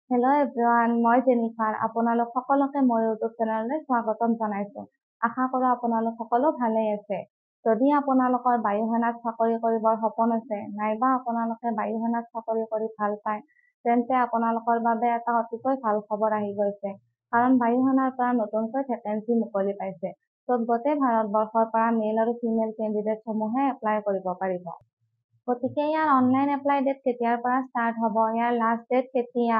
Hello' everyone, মই Jennifer, আপোনালোক সকলোকে মোৰ ইউটিউব চেনেললৈ স্বাগতম জনাইছোঁ। আশা কৰোঁ আপোনালোক সকলো ভালেই আছে। যদি আপোনালোকৰ বায়ুসেনাত চাকৰি কৰিবৰ সপোন আছে, নাইবা আপোনালোকে বায়ুসেনাত চাকৰি কৰি ভাল পায়, তেন্তে আপোনালোকৰ বাবে এটা অতিকৈ ভাল খবৰ আহি গৈছে। কাৰণ বায়ুসেনাৰ পৰা নতুনকৈ ভেকেঞ্চি মুকলি পাইছে, য'ত গোটেই ভাৰতবৰ্ষৰ পৰা মেল আৰু ফিমেল কেণ্ডিডেটসমূহে এপ্লাই কৰিব পাৰিব। গতিকে ইয়াৰ অনলাইন এপ্লাই ডেট কেতিয়াৰ পৰা ষ্টাৰ্ট হ'ব, ইয়াৰ লাষ্ট ডেট কেতিয়া,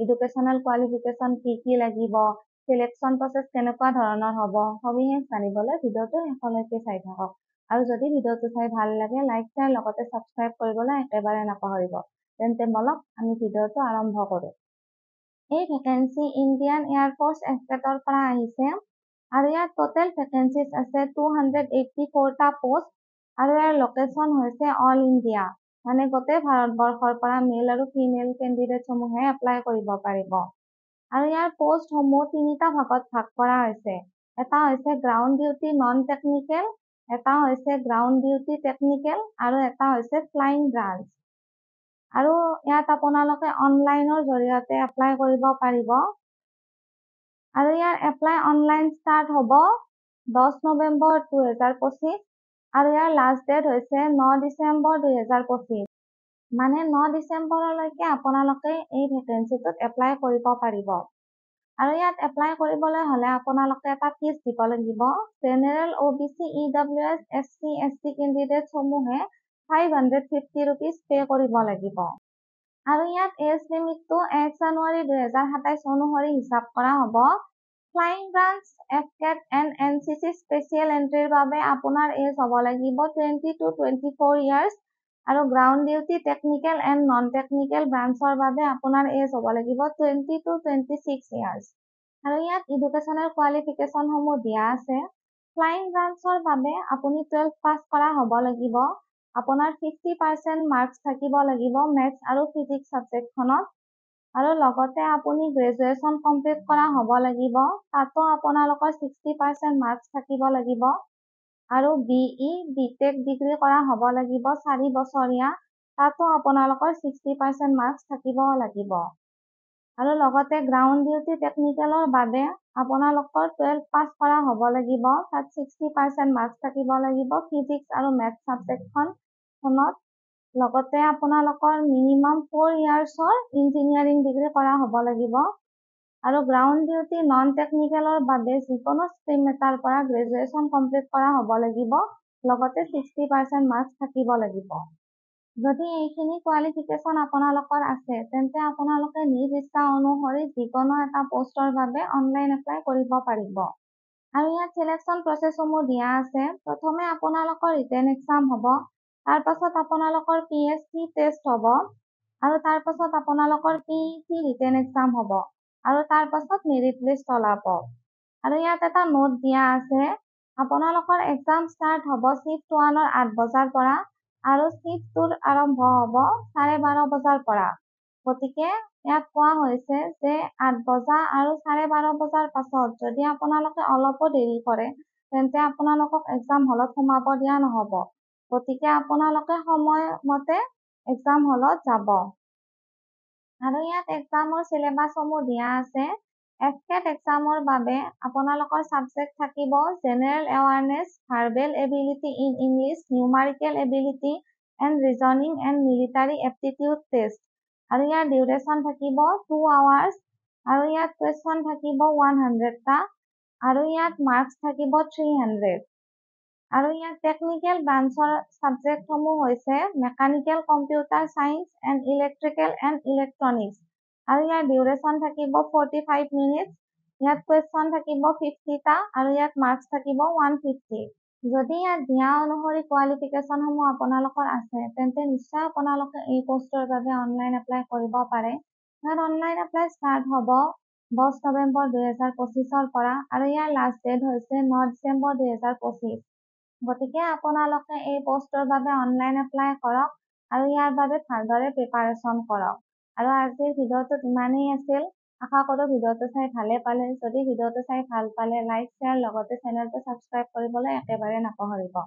এডুকেশ্যনেল কোৱালিফিকেশ্যন কি কি লাগিব, চিলেকশ্যন প্ৰচেছ কেনেকুৱা ধৰণৰ হ'ব, সবিশেষ জানিবলৈ ভিডিঅ'টো শেষলৈকে চাই থাকক। আৰু যদি ভিডিঅ'টো চাই ভাল লাগে, লাইক, শ্বেয়াৰ লগতে ছাবস্ক্ৰাইব কৰিবলৈ একেবাৰে নাপাহৰিব। তেন্তে বলক, আমি ভিডিঅ'টো আৰম্ভ কৰোঁ। এই ভেকেঞ্চি ইণ্ডিয়ান এয়াৰফ'ৰ্চ এফকেটৰ পৰা আহিছে আৰু ইয়াত টোটেল ভেকেঞ্চিজ আছে 284টা পোষ্ট আৰু ইয়াৰ লোকেশ্যন হৈছে অল ইণ্ডিয়া, মানে গোটেই ভাৰতবৰ্ষৰ পৰা মেল আৰু ফিমেল কেণ্ডিডেটসমূহে এপ্লাই কৰিব পাৰিব। আৰু ইয়াৰ পষ্টসমূহ তিনিটা ভাগত ভাগ কৰা হৈছে। এটা হৈছে গ্ৰাউণ্ড ডিউটি নন টেকনিকেল, এটা হৈছে গ্ৰাউণ্ড ডিউটি টেকনিকেল আৰু এটা হৈছে ফ্লাইং ব্ৰাঞ্চ। আৰু ইয়াত আপোনালোকে অনলাইনৰ জৰিয়তে এপ্লাই কৰিব পাৰিব। আৰু ইয়াৰ এপ্লাই অনলাইন ষ্টাৰ্ট হ'ব 10 নৱেম্বৰ 2025 আৰু ইয়াৰ লাষ্ট ডেট হৈছে 9 ডিচেম্বৰ 2025, মানে 9 ডিচেম্বৰলৈকে আপোনালোকে এই ভেকেঞ্চিটোত এপ্লাই কৰিব পাৰিব। আৰু ইয়াত এপ্লাই কৰিবলৈ হ'লে আপোনালোকে এটা ফিজ দিব লাগিব। General, O' B C, E W S, S C, S T কেণ্ডিডেটসমূহে ₹550 পে' কৰিব লাগিব। আৰু ইয়াত এজ লিমিটটো 1 জানুৱাৰী 2027 অনুসৰি হিচাপ কৰা হ'ব। Flying branch, AFCAT and NCC special এণ্ট্ৰিৰ বাবে আপোনাৰ এজ হ'ব লাগিব 20 to 24 years আৰু ground duty technical and non technical ব্ৰাঞ্চৰ বাবে আপোনাৰ এজ হ'ব লাগিব 20 to 26 years। আৰু ইয়াত এডুকেশ্যনেল কোৱালিফিকেশ্যনসমূহ দিয়া আছে। ফ্লাইং ব্ৰাঞ্চৰ বাবে আপুনি 12 পাছ কৰা হ'ব লাগিব, আপোনাৰ 50% মাৰ্কছ থাকিব লাগিব মেথছ আৰু ফিজিক্স ছাবজেক্টখনত আৰু লগতে আপুনি গ্ৰেজুৱেশ্যন কমপ্লিট কৰা হ'ব লাগিব, তাতো আপোনালোকৰ 60% মাৰ্কছ থাকিব লাগিব আৰু বিই, বি টেক ডিগ্ৰী কৰা হ'ব লাগিব 4 বছৰীয়া, তাতো আপোনালোকৰ 60% মাৰ্কছ থাকিব লাগিব। আৰু লগতে গ্ৰাউণ্ড ডিউটি টেকনিকেলৰ বাবে আপোনালোকৰ 12 পাছ কৰা হ'ব লাগিব, তাত 60% মাৰ্কছ থাকিব লাগিব ফিজিক্স আৰু মেথছ ছাবজেক্টখনত, লগতে আপোনালোকৰ মিনিমাম 4 ইয়াৰ্ছৰ ইঞ্জিনিয়াৰিং ডিগ্ৰী কৰা হ'ব লাগিব। আৰু গ্ৰাউণ্ড ডিউটি নন টেকনিকেলৰ বাবে যিকোনো ষ্ট্ৰীম এটাৰ পৰা গ্ৰেজুৱেশ্যন কমপ্লিট কৰা হ'ব লাগিব, লগতে 60% মাৰ্কছ থাকিব লাগিব। যদি এইখিনি কোৱালিফিকেশ্যন আপোনালোকৰ আছে, তেন্তে আপোনালোকে নিজ ইচ্ছা অনুসৰি যিকোনো এটা পষ্টৰ বাবে অনলাইন এপ্লাই কৰিব পাৰিব। আৰু ইয়াত চিলেকশ্যন প্ৰচেছসমূহ দিয়া আছে। প্ৰথমে আপোনালোকৰ ৰিটেন এক্সাম হ'ব, তাৰপাছত আপোনালোকৰ পি এছ চি টেষ্ট হ'ব আৰু তাৰপাছত আপোনালোকৰ পিইটি ৰিটেন এক্সাম হ'ব আৰু তাৰপাছত মেৰিট লিষ্ট ওলাব। আৰু ইয়াত এটা নোট দিয়া আছে, আপোনালোকৰ এক্সাম ষ্টাৰ্ট হ'ব শ্বিফ্ট ওৱানৰ 8 বজাৰ পৰা আৰু শ্বিফ্ট টুৰ আৰম্ভ হ'ব 12:30 বজাৰ পৰা। গতিকে ইয়াত কোৱা হৈছে যে 8 বজা আৰু 12:30 বজাৰ পাছত যদি আপোনালোকে অলপো দেৰি কৰে, তেন্তে আপোনালোকক এক্সাম হলত সোমাব দিয়া নহ'ব। গতিকে আপোনালোকে সময়মতে এক্সাম হলত যাব। আৰু ইয়াত এক্সামৰ চিলেবাছসমূহ দিয়া আছে। এফকেট এক্সামৰ বাবে আপোনালোকৰ ছাবজেক্ট থাকিব General Awareness, Verbal Ability in English, Numerical Ability and Reasoning and Military Aptitude Test। আৰু ইয়াৰ ডিউৰেশ্যন থাকিব 2 আৱাৰ্ছ আৰু ইয়াত কুৱেশ্যন থাকিব 100টা আৰু ইয়াত মাৰ্কছ থাকিব 300। আৰু ইয়াত টেকনিকেল ব্ৰাঞ্চৰ ছাবজেক্টসমূহ হৈছে Mechanical, Computer Science and Electrical and Electronics আৰু ইয়াৰ ডিউৰেশ্যন থাকিব 45 মিনিটছ। ইয়াত কুৱেশ্যন থাকিব 50টা আৰু ইয়াত মাৰ্কছ থাকিব 150। যদি ইয়াত দিয়া অনুসৰি কোৱালিফিকেশ্যনসমূহ আপোনালোকৰ আছে, তেন্তে নিশ্চয় আপোনালোকে এই পষ্টৰ বাবে অনলাইন এপ্লাই কৰিব পাৰে। ইয়াত অনলাইন এপ্লাই ষ্টাৰ্ট হ'ব 10 নৱেম্বৰ 2025ৰ পৰা আৰু ইয়াৰ লাষ্ট ডেট হৈছে 9 ডিচেম্বৰ 2025। গতিকে আপোনালোকে এই পষ্টৰ বাবে অনলাইন এপ্লাই কৰক আৰু ইয়াৰ বাবে ভালদৰে প্ৰিপাৰেশ্যন কৰক। আৰু আজিৰ ভিডিঅ'টোত ইমানেই আছিল। আশা কৰোঁ ভিডিঅ'টো চাই ভালে পালে। যদি ভিডিঅ'টো চাই ভাল পালে, লাইক, শ্বেয়াৰ লগতে চেনেলটো ছাবস্ক্ৰাইব কৰিবলৈ একেবাৰে নাপাহৰিব।